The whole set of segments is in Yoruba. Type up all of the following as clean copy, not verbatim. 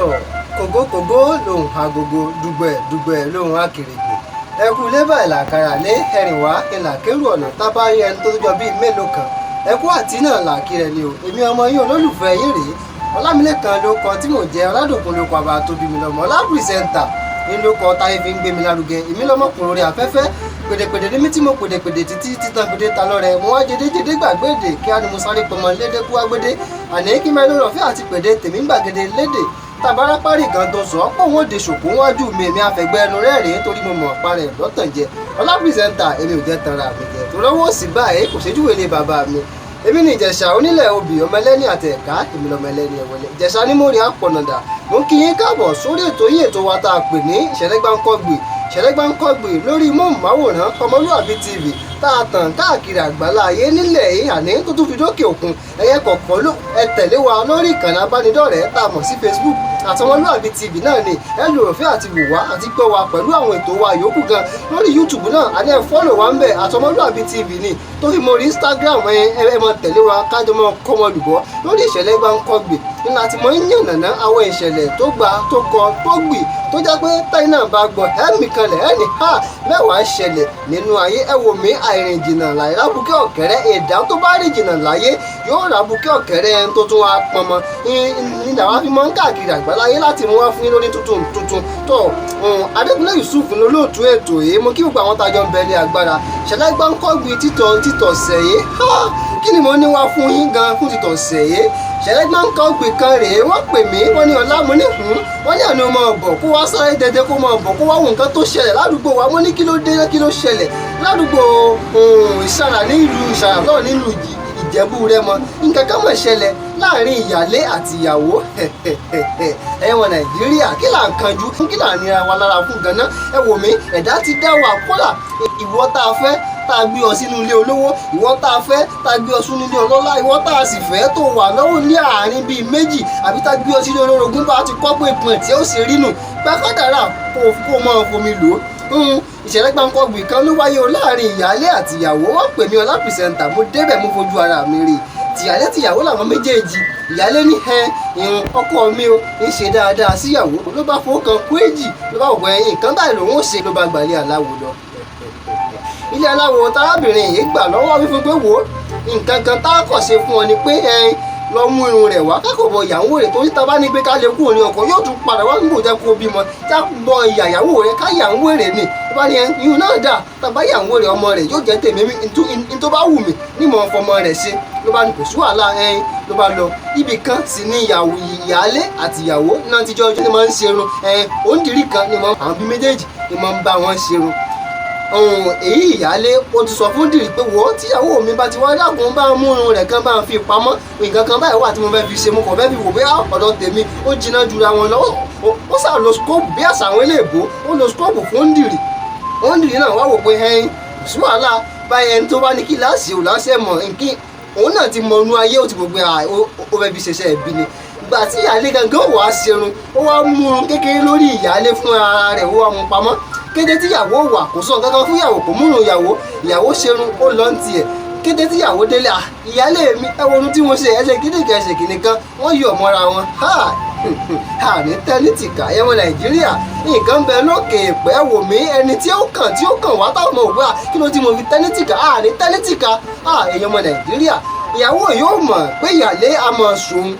Tọ̀ kògókògó lòun agogo, dùgbẹ̀ dùgbẹ̀ lòun akèrègbè. Ẹkú lébà ìlàkàrà lé ẹrìnwá ìlàkérò ọ̀nà tábárí ẹni tó jọ bíi mélòó kan. Ẹkú àti náà làkìrẹ̀ ni o. Èmi ọmọ yín olólùfẹ́ yín rèé. Ọlámilékan ló kọ tí mò ń jẹ́, Ọládòkun ló kọ àbá tó bí mi lọ́mọ. Ọlá pírẹsẹ̀ntà ní ló kọ táyé fi ń gbé mi lárugẹ. Èmi lọ́mọkùnrin orí afẹ́fẹ́ pèdèpèdè ní mi tí mo pèdèpèdè títí títan pèdè ta lọ́rẹ. Mo wá jedéjedé gbàgbé èdè kí á ní mo sáré pọnmọ lédè kú wá gbédé. Àní kí mẹ́rin lọ́rọ̀ àti pèdè tèmi ń gbàgede lédè. Tàbára parí kan tó sọ pé òun ò de ṣòkó wájú mi, èmi àfẹ̀gbẹ́ ẹnu rẹ́rìn-ín torí mo mọ̀ parẹ́ lọ́tàn jẹ. Ọlá pírẹsẹ̀ntà, èmi ò jẹ́ tanra mi jẹ. Tó lọ́wọ́ sí báyìí kò ṣèjúwe lé bàbá mi. Èmi ní Ìjẹ̀ṣà onílẹ̀ obì, ọmọ ẹlẹ́ni àti ẹ̀ka, èmi lọ́mọ ẹlẹ́ni ẹ̀wẹ̀lẹ̀. Ìjẹ̀ṣà ní mórí àpọ̀nàdà. Mo ń kí yín káàbọ̀ sórí ètò yín, ètò wa tá a pè ní Ìṣẹ̀lẹ̀ Gbáǹkọ́gbì. Ìṣẹ̀lẹ̀ Gbáǹkọ́gbì lórí móhùnmáwòrán Ọmọlúàbí TV tá a tàn káàkiri àgbàlá ayé nílẹ̀ yìí, àní tó tún fi dókè òkun. Ẹ̀yẹ kọ̀ọ̀kan ló ẹ tẹ̀lé wa lórí ìkànnì abánidọ́rẹ̀ẹ́ tá a mọ̀ sí Facebook àtọmọlúàbí TV náà ni ẹ lò rọ̀fẹ́ àti wò wá àti gbọ́ wa pẹ̀lú àwọn ètò wa yòókù gan lórí YouTube náà. Àní ẹ follow wa ń bẹ̀, àtọmọlúàbí TV ni tó fi mọ orí Instagram. Ẹ ẹ mọ tẹ̀lé wa kájọ mọ kọ́mọ lùbọ́ lórí Ìṣẹ̀lẹ̀ Gbáǹkọ́gbì nínú àti mọ yànnàná àwọn ìṣẹ̀lẹ̀ tó gba tó kọ tó gbì tó jẹ́ pé táyì náà bá gbọ́ ẹ̀mí kanlẹ̀ ẹ̀ní ha mẹ́wàá ṣẹlẹ̀ nínú ayé. Ẹ wò mí, àìrìn jìnnà láì rábùkẹ́ ọ̀kẹ́rẹ́. Ẹ̀dá tó bá rìn jìnnà láyé yóò rábùkẹ́ ọ̀kẹ́rẹ́ ẹni tó tún wá pọnmọ ní làwọn fi mọ́ ń káàkiri àgbáláyé láti mú wá fún yín lórí tuntun tuntun. Tó Adékúnlé Yusuf ní olóòtú ètò yìí. Mo kí gbogbo àwọn tájọ ń bẹ ní agbára. Ìṣẹ̀lẹ̀ Gbáǹkọ́gbì títọ̀ títọ̀ sẹ̀yé, kí ni mo ní wá fún yín gan fún títọ̀ sẹ̀yé? Ìṣẹ̀lẹ̀ Gbáǹkọ́gbì kan rèé. Wọ́n pè mí, wọ́n ní ọlá. Mo ní hùn. Wọ́n ní àná ọmọ ọ̀bọ̀ kó wá sáré dẹdẹ, kó máa bọ̀, kó wá wo nǹkan tó ṣẹlẹ̀ ládùúgbò wa. Mo ní kí ló dé, kí ló ṣẹlẹ̀ ládùúgbò Ìsàrà ní ìlú Ìsàrà náà nílùú Ìjẹ̀bú Rẹ́mọ? Nǹkan kan mọ̀ ṣẹlẹ̀ láàrin ìyálé àti ìyàwó. Ẹ̀wọ̀n Nàìjíríà, kí là ń kanjú fún, kí là ń nira wa lára fún ganan? Ẹ wò mí, ẹ̀dá ti dá wa kólà. Ìwọ tá a fẹ́ tá a gbé ọ sínú ilé olówó, ìwọ tá a fẹ́ tá a gbé ọ sínú ilé ọlọ́lá, ìwọ tá a sì fẹ́ tó wà lọ́wọ́ ní àárín bíi méjì, àbí tá a gbé ọ sínú olórogún, bá a ti kọ́ pé ìpín tí ó sì rí nù gbàkádàrà kó mọ́ fomi lò ó. Ìṣẹ̀lẹ̀ Gbáǹkọ́gbì kan ló wáyé o láàrin ìyálé àti ìyàwó. Wọ́n pè mí, Ọlá pìrìsẹ́ńtà, mo débẹ̀, mo fojú ara mi rí. Tìyálé tìyàwó làwọn méjèèjì. Ìyálé ní ẹ ìrùn ọkọ mi o ń ṣe dáadáa síyàwó, ló bá fowó kan kú èjì, ló bá wọ̀ pé nǹkan báyìí lòun ó ṣe, ló bá gbalẹ̀ aláwo lọ. Ilé aláwo tarábìnrin yìí gbà lọ́wọ́ wí fún pé wò ó, nǹkan kan tá a kọ̀ ṣe fún ọ ni pé ẹ lọ mú irun rẹ̀ wá kákòbọ̀ ìyàwó rẹ̀, torí tá a bá ní pé ká lè kúrò ní ọkọ yóò tún padà wá nígbò jẹ́ kó bímọ já bọ ìyàwó rẹ̀ ká yàwó rẹ̀ ni. Tó bá ní ẹ irun náà dà, tá a bá yàwó rẹ̀, ọmọ rẹ̀ yóò jẹ́ tèmi, ní tó bá wù mí ní mọ̀ fọmọ rẹ̀ ṣe. Ló bá ní kò sí wàhálà ẹyin, ló bá lọ. Ibì kan sì ní ìyàwó, ìyáálé àti ìyàwó náà ti jọjọ́ ni máa ń ṣerun. Ẹyin òǹdìrí kan ni àwọn bí méjèèjì ni máa ń bá wọn ṣerun. Èyí ìyáálé ó ti sọ fún dìrì pé wò ó, tíyàwó mi bá ti wá dàgùn bá ń mú irun rẹ̀ kan bá ń fi pamọ́, nǹkan kan báyìí wà tí mo fẹ́ fi ṣe, mo kàn fẹ́ fi wò bóyá ọ̀dọ̀ tèmi ó jiná jura wọn lọ. Ó sà lo scope bí àṣà àwọn eléèbó, ó lo scope fún dìrì. Wọ́n dìrì náà wá wò pé ẹyin kò sí wàhálà báyìí, ẹni tó bá ní kíláàsì ò láṣẹ mọ̀ nkí òun náà ti mọ inú ayé, ó ti gbogbo ó fẹ́ fi ṣẹṣẹ́ ẹbí ni. Ìgbà tí ìyáálé gangan wàá ṣerun, ó wá mú irun kékeré lórí ìyáálé fún ara rẹ̀, ó wá mú pamọ́. Kété tíyàwó wà, kò sọ nǹkan kan fún ìyàwó, kò múrun ìyàwó. Ìyàwó ṣerun, ó lọ ń tiẹ̀. Kété tíyàwó délé, à ìyáálé mi, ẹ wo ohun tí mo ṣe, ẹsẹ̀ kíní kan ẹsẹ̀ kìíní kan, wọ́n yọ̀ mọ́ra wọn. Ha ní tẹ́lítìkà. Ẹ̀wọ̀n Nàìjíríà, nǹkan bẹ lókè pẹ́. Wò mí, ẹni tí ó kàn tí ó kàn wá táwọn ọmọ òwúrọ̀ kí ló tí mo fi tẹ́lítìkà à ní tẹ́lítìkà à. Èèyàn ọmọ Nàìjíríà, ìyàwó yóò mọ̀ pé ìyáálé a mọ̀ sùn.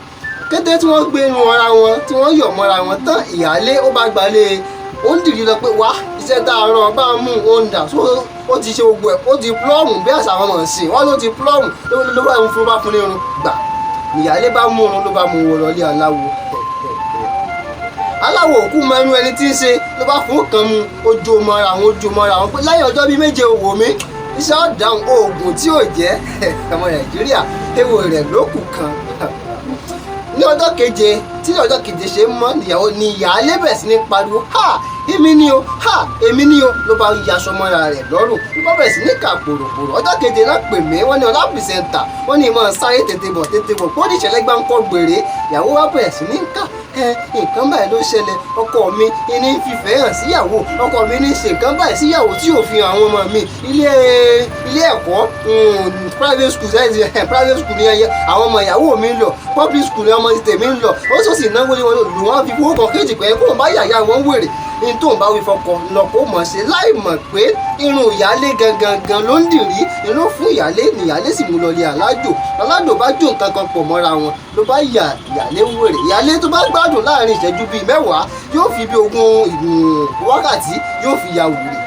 Kété tí wọ́n gbé irun ara wọn tí wọ́n yọ̀ mọ́ra wọn tán, ìyáálé ó bá gbalẹ̀ ó ń dìrí lọ pé wá iṣẹ́ tá a rán bá mú òun dà so. Ó ti ṣe gbogbo ẹ̀, ó ti plọ́ọ̀mù bí àṣà àwọn ọmọ sí wọ́n ló ti plọ́ọ̀mù ló bá ń fún bá fún irun gbà. Ìyáálé bá mú irun, ló bá mú wọ lọlé aláwo. Aláwo òkú mọ ẹnu ẹni tí ń ṣe, ló bá fún kan mu, ojú mọ́ra àwọn, ojú mọ́ra àwọn pé lẹ́yìn ọjọ́ bíi 7, wò mí, iṣẹ́ ọ̀dáhùn oògùn tí ò jẹ́. Ọmọ Nàìjíríà, ewo rẹ̀ ló kù kan. Ní ọjọ́ keje tí ọjọ́ keje ṣe ń mọ́ níyàwó ni ìyáálé bẹ̀rẹ̀ sí ní pariwo ha. Èmi ni o, ha, èmi ni o. Ló bá yaṣọ mọ́ra rẹ̀ lọ́rùn, ló bá bẹ̀rẹ̀ sí ní kà pòròpòrò. Ọjọ́ keje náà pè mí, wọ́n ní Ọlá presenter, wọ́n ní ìmọ̀ sáré tètè bọ̀ tètè bọ̀ kó ní ìṣẹ̀lẹ̀ gbáǹkọ́ gbèrè. Ìyàwó wa bẹ̀rẹ̀ sí ní kà, ẹ nǹkan báyìí ló ṣẹlẹ̀, ọkọ mi ní fífẹ́ hàn síyàwó, ọkọ mi ní ṣe nǹkan báyìí síyàwó tí yóò fi hàn àwọn ọmọ mi. Ilé ilé ẹ̀kọ́ private school, private school ní ẹyẹ àwọn ọmọ ìyàwó mi ń lọ, public school ní ọmọ tèmi ń lọ. Ó sì sì náwó lé wọn lù, wọ́n fi owó kan kéjì pé kóun bá yàyà wọn wèrè ní tóun bá wí fọkọ lọkọ mọ̀ ṣe, láì mọ̀ pé irun ìyálé gangan gan ló ń dìrí inú fún ìyálé ní ìyálé sì mú lọlé alájò. Alájò bá jó nǹkan kan pọ̀ mọ́ra wọn, ló bá yà ìyálé ń wèrè. Ìyálé tó bá gbádùn láàrin ìṣẹ́jú bíi 10 yóò fi bí 20 wákàtí yóò fi ya wèrè.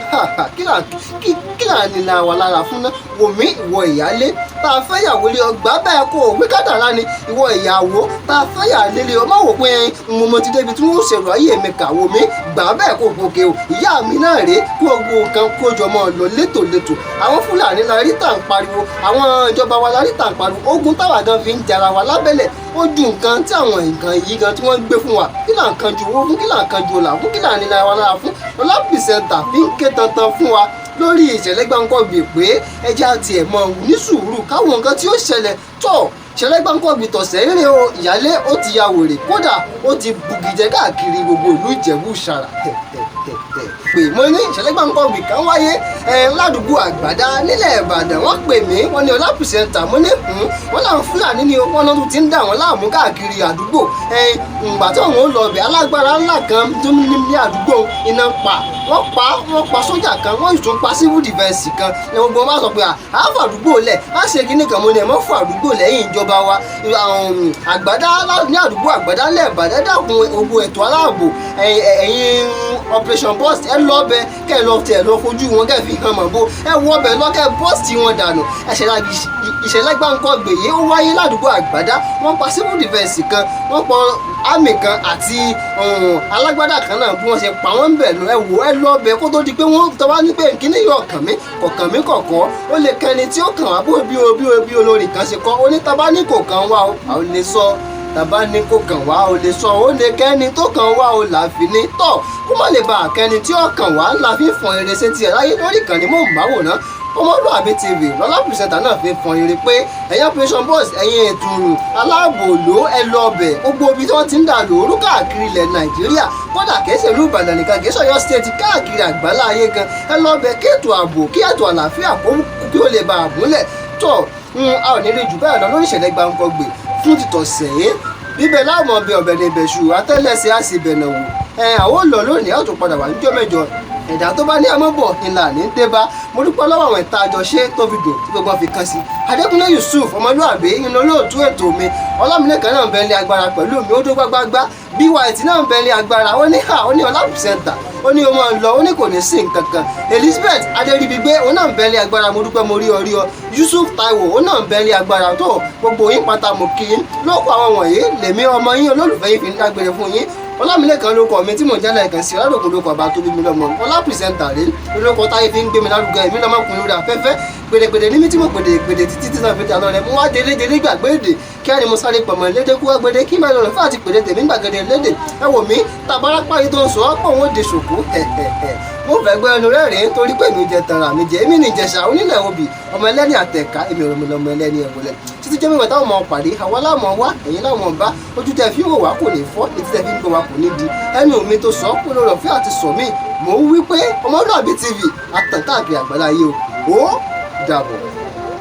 Kí là ní la wà lára fún náà? Wò mí, ìwọ ìyálé tá a fẹ́ yàwó lé ọgbà bẹ́ẹ̀ kó o wí kádàrá ni. Ìwọ ìyàwó tá a fẹ́ yà lélẹ ọmọ wò pé mo ti débi tí wọ́n ṣèrò ayé mi kà. Wò mí, gbà bẹ́ẹ̀ kó gòkè o. Ìyá mi náà rèé, kó gbogbo nǹkan kó jọ mọ́ ọ lọ létòlétò. Àwọn Fúlàní la rí tà ń pariwo, àwọn ìjọba wa la rí tà ń pariwo. Ogun táwa gan fi ń jara wa lábẹ́lẹ̀ ó ju nǹkan tí àwọn nǹkan yìí gan tí wọ́n gbé fún wa. Kí là ń kan ju owó fún? Kí là ń kan ju ọ̀là fún? Kí là ń nira wa lára fún? Ọlá presenter fi ń ké tantan fún wa lórí ìṣẹ̀lẹ̀ gbáǹkọ́gbì pé ẹja tiẹ̀ mọ̀ ní sùúrù káwọn nǹkan tí ó ṣẹlẹ̀ tọ̀. Ìṣẹ̀lẹ̀ gbáǹkọ́gbì tọ̀sẹ̀ rere o, ìyálé ó ti ya wèrè, kódà ó ti bugijẹ káàkiri gbogbo ìlú Ìjẹ̀bú Ìṣàrà. Pè mo ní ìṣẹ̀lẹ̀ gbáǹkọ́gbì kan wáyé ládùúgbò Àgbàdá nílẹ̀ Ìbàdàn. Wọ́n pè mí, wọ́n ní Ọlá presenter. Mo ní wọ́n làwọn Fúlàní ni wọ́n lọ́dún ti ń dà wọ́n láàmú káàkiri àdúgbò. Ǹgbà tí òun ó lọ bẹ̀, alágbára ńlá kan tó ní àdúgbò iná pa wọ́n, pa wọ́n, pa sójà kan, wọ́n sì tún pa civil defence kan ní gbogbo wọn bá sọ pé àáfà àdúgbò lẹ̀ á ṣe kíní kan. Mo ní ẹ̀ mọ́ fún àdúgbò lẹ́yìn ìjọba wa Àgbàdá ní àdúgbò Àgbàdá ńlẹ̀ Ìbàdàn. Dàkún gbogbo ètò aláàbò, ẹ̀yin operation burst, ẹ lọ bẹ, kẹ́ ẹ lọ tẹ̀ lọ fojú wọn kẹ́ ẹ fi hàn mọ̀ bó ẹ wọ bẹ lọ, kẹ́ ẹ bọ́ọ̀sì wọn dànù. Ìṣẹ̀lẹ̀ gbáǹkọ́gbè yìí ó wáyé ládùúgbò Àgbàdá. Wọ́n pa civil defence kan, wọ́n pa army kan àti alágbádá kan náà. Bí wọ́n ṣe pa wọ́n bẹ̀ lọ, ẹ wò, ẹ lọ bẹ̀ kó tó di pé wọ́n tọ́ wá ní pé kíní yóò kàn mí, kò kàn mí kọ̀kọ́. Ó lè kẹni tí ó kàn wá bó bí o bí o bí olórin kan ṣe kọ́ ó ní tábà ní kò kàn wá o, àwọn lè sọ tàbá ní kò kàn wá o, lè sọ ó lè kẹ́ni tó kàn wá o làfi ní tọ̀ kó má lè ba àkẹ́ni tí ó kàn wá la fi fọn eré sétí ẹ̀ láyé lórí ìkànnì mọ̀ọ́máwòrán Ọmọlúàbí TV. Lọ́lá presenter náà fi fọn eré pé ẹ̀yin operation boss, ẹ̀yin ètò aláàbò ló ẹ lọ ọbẹ̀ gbogbo ibi tí wọ́n ti ń dà lóru káàkiri ilẹ̀ Nàìjíríà, kódà kìí ṣe ìlú Ìbàdàn nìkan, kìí ṣe Ọ̀yọ́ State, káàkiri àgbálá ayé gan, ẹ lọ ọbẹ̀ kí ètò ààbò, kí ètò àlàáfíà kí ó lè bá a múlẹ̀ tọ̀. A ò ní rí jù bẹ́ẹ̀ lọ lórí ìṣẹ̀lẹ̀ gbàǹkangbè fún tìtọ̀sẹ̀ yìí. Bíbẹ̀ láwọn ọbẹ̀ ọbẹ̀ ní ibẹ̀ ṣù àtẹ́lẹsẹ̀ á sì bẹ̀nà wò. Ẹ àwọn ò lọ lónìí, á tún padà wà níjọ́ mẹ́jọ. Ẹ̀dá tó bá ní amọ́bọ̀ ńlá ní débá. Mo dúpẹ́ lọ́wọ́ àwọn ìta àjọṣe tó fi dùn tí gbogbo wọn fi kàn sí. Adékúnlé Yusuf Ọmọlúàbí iná olóòtú ètò mi. Ọlámilẹ́kan náà ń bẹ ní agbára pẹ̀lú mi. Ó dó gbágbágbá byt náà ń bẹ ní agbára. Ó ní ha, ó ní Ọlá presenter, ó ní o máa lọ, ó ní kò ní sí nǹkan kan. Elizabeth Adéríbigbé, òun náà ń bẹ ní agbára. Mo dúpẹ́, mo rí ọ rí ọ. Yusuf Taiwo, òun náà ń bẹ ní agbára tó. Gbogbo yín pátá mo kí yín lóko. Àwọn wọ̀nyí lèmi ọmọ yín olólùfẹ́ yín fi ń dágbére fún yín. Ọlámilẹ́kan lórúkọ mi tí mò ń jẹ́lẹ̀ kan sí. Ọládòkun lórúkọ ọba tó bí mi lọ́mọ. Ọlá presenter rí lórúkọ táyé fi ń gbé mi lárugẹ. Èmi lọ́mọkùnrin lórí afẹ́fẹ́ pèdèpèdè ní mi tí mo pèdè pèdè títí tí náà fi dà lọ́rẹ́. Mo wá délé délé gbàgbé èdè kí á ní mo sáré pọ̀mọ́ lédè kú wá gbédè kí má lọ́rọ̀ fún àti pèdè tèmi gbàgede lédè. Ẹ wò mí tàbára páyé tó ń sọ ọ́ pọ̀ wọ́n de ṣòkó. Mo fẹ́ gbé ẹnu rẹ́rìn-ín torí pé mi jẹ tara mi jẹ. Èmi ní Ìjẹ̀ṣà onílẹ̀ obì, ọmọ ẹlẹ́ni àtẹ̀ká, èmi ọmọ ẹlẹ́ni ẹ̀wọ̀lẹ̀. Títí jẹ́ mímọ̀ táwọn ọmọ pàdé, àwa láwọn wá, ẹ̀yin láwọn bá. Ojú tẹ fi ń wò wá kò ní fọ́, etí tẹ fi ń gbọ́ wá kò ní di. Ẹnu mi tó sọ kó lọ́rọ̀ fẹ́ àti sọ mí. Mò ń wí pé Ọmọlúàbí TV àtàn káàkiri àgbáláyé o. Ó dàbọ̀.